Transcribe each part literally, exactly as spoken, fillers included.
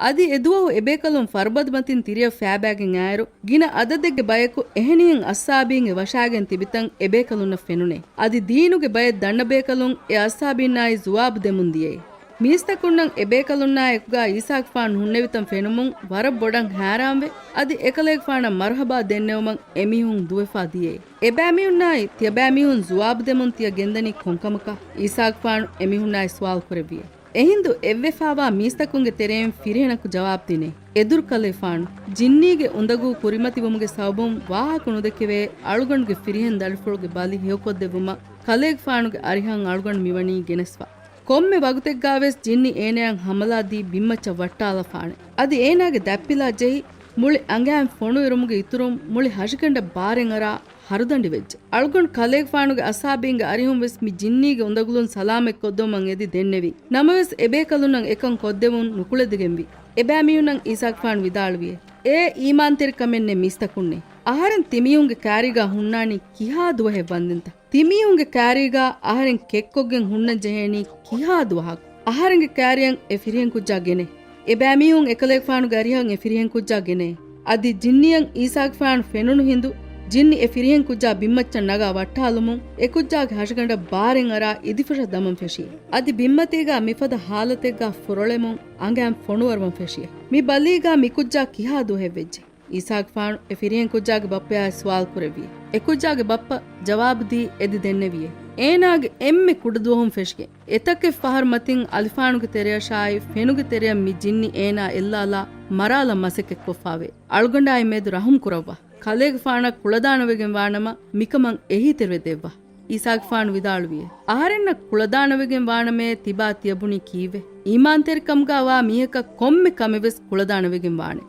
އަދި އެ ދުވަހު އެބޭކަލުން ފަރުބަދަމަތިން ތިރިއަށް ފައިބައިގެން އާއިރު، ގިނަ އަދަދެއްގެ ބަޔަކު އެހެނިހެން އައްސާބީންގެ ވަށާގެން ތިބިތަން އެބޭކަލުންނަށް ފެނުނޭ. އަދި ދީނުގެ ބައެއް ދަންނަބޭކަލުން އެ އައްސާބީންނާއި ޖުވާބު ދެމުން ދިޔައީ. މީސްތަކުންނަށް އެބޭކަލުންނާ އެކުގާ އީސާގެފާނު ހުންނެވިތަން ފެނުމުން ވަރަށް ބޮޑަށް ހައިރާންވެ، އަދި އެކަލޭގެފާނަށް މަރުހަބާ ދެންނެވުމަށް އެމީހުން ދުވެފާ ދިޔައީ. އެބައިމީހުންނާއި ތިޔަބައިމީހުން ޖުވާބު ދެމުން ތިޔަ ގެންދަނީ ކޮންކަމަކަށް؟ އީސާގެފާނު އެމީހުންނާއި ސުވާލު ކުރެއްވިއޭ. އެހިނދު އެއްވެފާވާ މީސްތަކުންގެ ތެރެއިން ފިރިހެނަކު ޖަވާބު ދިނޭ. އެދުރުކަލޭފާނު، ޖިންނީގެ އުނދަގޫ ކުރިމަތިވުމުގެ ސަބަބުން ވާހަކަ ނުދެކެވޭ އަޅުގަނޑުގެ ފިރިހެން ދަރިފުޅުގެ ބަލި ހެޔޮކޮށްދެއްވުމަށް ކަލޭގެފާނުގެ އަރިހަށް އަޅުގަނޑު މިވަނީ ގެނެސްފަ. ކޮންމެ ވަގުތެއްގާވެސް ޖިންނި އޭނަޔަށް ހަމަލާ ދީ ބިންމައްޗަށް ވައްޓާލާފާނެ. އަދި އޭނާގެ ދަތްޕިލާ ޖެހި މުޅި އަނގައިން ފޮނުއިރުމުގެ އިތުރުން މުޅި ހަށިގަނޑަށް ބާރެއް އަރާ ހަރުދަނޑި ވެއްޖެ. އަޅުގަނޑު ކަލޭގެފާނުގެ އަސާބީންގެ އަރިހުން ވެސް މި ޖިންނީގެ އުނދަގުލުން ސަލާމަތް ކޮށްދެވުމަށް އެދި ދެންނެވި. ނަމަވެސް އެބޭކަލުންނަށް އެކަން ކޮށްދެވުން ނުކުޅެދިގެންވި. އެބައިމީހުންނަށް އީސާގެފާނު ވިދާޅުވިއޭ، އޭ އީމާންތެރިކަމެއް ނެތް މީސްތަކުންނޭ! އަހަރެން ތިމީހުންގެ ކާރީގާ ހުންނާނީ ކިހާ ދުވަހެއް ވަންދެންތަ؟ ތިމީހުންގެ ކާރީގާ އަހަރެން ކެއްކޮށްގެން ހުންނަން ޖެހޭނީ ކިހާ ދުވަހަކު؟ އަހަރެންގެ ކާރިއަށް އެ ފިރިހެން ކުއްޖާ ގެނޭ. އެބައިމީހުން އެކަލޭގެފާނުގެ އަރިހަށް އެ ފިރިހެން ކުއްޖާ ގެނޭ. އަދި ޖިންނިއަށް އީސާގެފާނު ފެނުނު ހިނދު، ޖިންނި އެ ފިރިހެން ކުއްޖާ ބިންމައްޗަށް ނަގާ ވައްޓާލުމުން، އެ ކުއްޖާގެ ހަށިގަނޑަށް ބާރެއް އަރާ އިދިފުށަށް ދަމަން ފެށި. އަދި ބިންމަތީގާ މިފަދަ ހާލަތެއްގާ ފުރޮޅެމުން އަނގައިން ފޮނުވަރުވަން ފެށި. މި ބަލީގާ މި ކުއްޖާ ކިހާ ދުވަހެއް ވެއްޖެ؟ އީސާގެފާނު އެ ފިރިހެން ކުއްޖާގެ ބައްޕަޔާއި ސުވާލު ކުރެއްވި. އެ ކުއްޖާގެ ބައްޕަ ޖަވާބު ދީ އެދި ދެންނެވިއޭ. އޭނާގެ އެންމެ ކުޑަ ދުވަހުން ފެށިގެން އެތަކެއް ފަހަރު މަތިން އަލިފާނުގެ ތެރެއަށާއި ފެނުގެ ތެރެއަށް މި ޖިންނި އޭނާ އެއްލާލާ މަރާލަން މަސައްކަތްކޮށްފާވޭ. އަޅުގަނޑާއި މެދު ރަހުމް ކުރައްވާ. ކަލޭގެފާނަށް ކުޅަދާނަވެގެން ވާނަމަ މިކަމަށް އެހީތެރިވެ ދެއްވާ. އީސާގެފާނު ވިދާޅުވިއޭ، އަހަރެންނަށް ކުޅަދާނަވެގެން ވާނަމޭ ތިބާ ތިޔަބުނީ ކީއްވެ؟ އީމާންތެރިކަމުގާ ވާ މީހަކަށް ކޮންމެ ކަމެއް ވެސް ކުޅަދާނަވެގެން ވާނެ.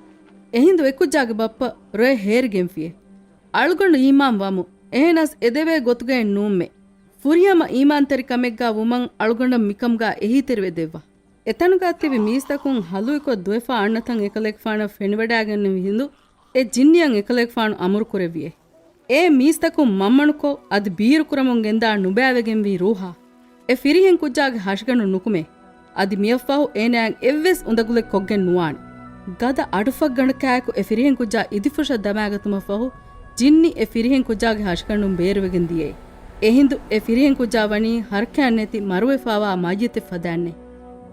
އެހިނދު އެކުއްޖާގެ ބައްޕަ ރޮއެ ހޭރިގެންފިއޭ. އަޅުގަނޑު އީމާން ވަމު. އެހެނަސް އެދެވޭ ގޮތުގައެއް ނޫންމެ. ފުރިހަމަ އީމާންތެރި ކަމެއްގާ ވުމަށް އަޅުގަނޑަށް މިކަމުގާ އެހީތެރިވެ ދެއްވާ. އެތަނުގާ ތިބި މީސްތަކުން ހަލުއިކޮށް ދުވެފާ އަންނަތަން އެކަލޭގެފާނަށް ފެނިވަޑައިގެންނެވި ހިނދު، އެ ޖިންނިއަށް އެކަލޭގެފާނު އަމުރު ކުރެއްވިއޭ. އޭ މީސްތަކުން މަންމަނުކޮށް އަދި ބީރުކުރަމުން ގެންދާ ނުބައިވެގެންވީ ރޫހާ. އެ ފިރިހެން ކުއްޖާގެ ހަށިގަނޑު ނުކުމޭ. އަދި މިއަށްފަހު އޭނާއަށް އެއްވެސް އުނދަގުލެއް ކޮށްގެން ނުވާނެ. ގަދަ އަޑުފަށްގަނޑަކާއެކު އެ ފިރިހެން ކުއްޖާ އިދިފުށަށް ދަމާގަތުމަށްފަހު، ޖިންނި އެ ފިރިހެން ކުއްޖާގެ ހަށިގަނޑުން ބޭރުވެގެން ދިޔައީ. އެހިނދު އެ ފިރިހެން ކުއްޖާ ވަނީ ހަރަކާތް ނެތި މަރުވެފާވާ މައްޔިތެއް ފަދައިންނޭ.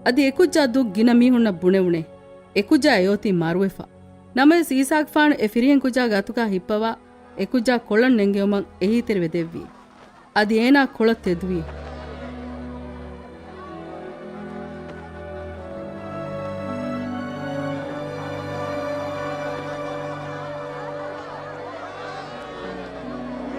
އަދި އެ ކުއްޖާ ދުށް ގިނަ މީހުންނަށް ބުނެވުނޭ. އެ ކުއްޖާ އެއޮތީ މަރުވެފަ. ނަމަވެސް އީސާގެފާނު އެ ފިރިހެން ކުއްޖާގެ އަތުގާ ހިއްޕަވާ، އެ ކުއްޖާ ކޮޅަށް ނެންގެވުމަށް އެހީތެރިވެ ދެއްވި. އަދި އޭނާ ކޮޅަށް ތެދުވި.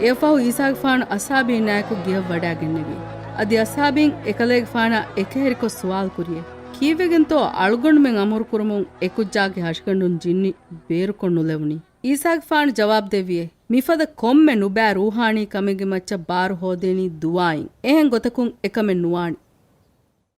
އެއަށްފަހު އީސާގެފާނު އަޞްޙާބީންނާއެކު ގެޔަށް ވަޑައިގެންނެވި. އަދި އަޞްޙާބީން އެކަލޭގެފާނާ އެކަހެރިކޮށް ސުވާލު ކުރިއޭ، ކީއްވެގެންތޯ އަޅުގަނޑުމެން އަމުރު ކުރުމުން އެ ކުއްޖާގެ ހަށިގަނޑުން ޖިންނި ބޭރުކޮށް ނުލެވުނީ؟ އީސާގެފާނު ޖަވާބު ދެއްވިއޭ، މިފަދަ ކޮންމެ ނުބައި ރޫޙާނީ ކަމެއްގެ މައްޗަށް ބާރު ހޯދޭނީ ދުޢާއިން. އެހެން ގޮތަކުން އެކަމެއް ނުވާނެ.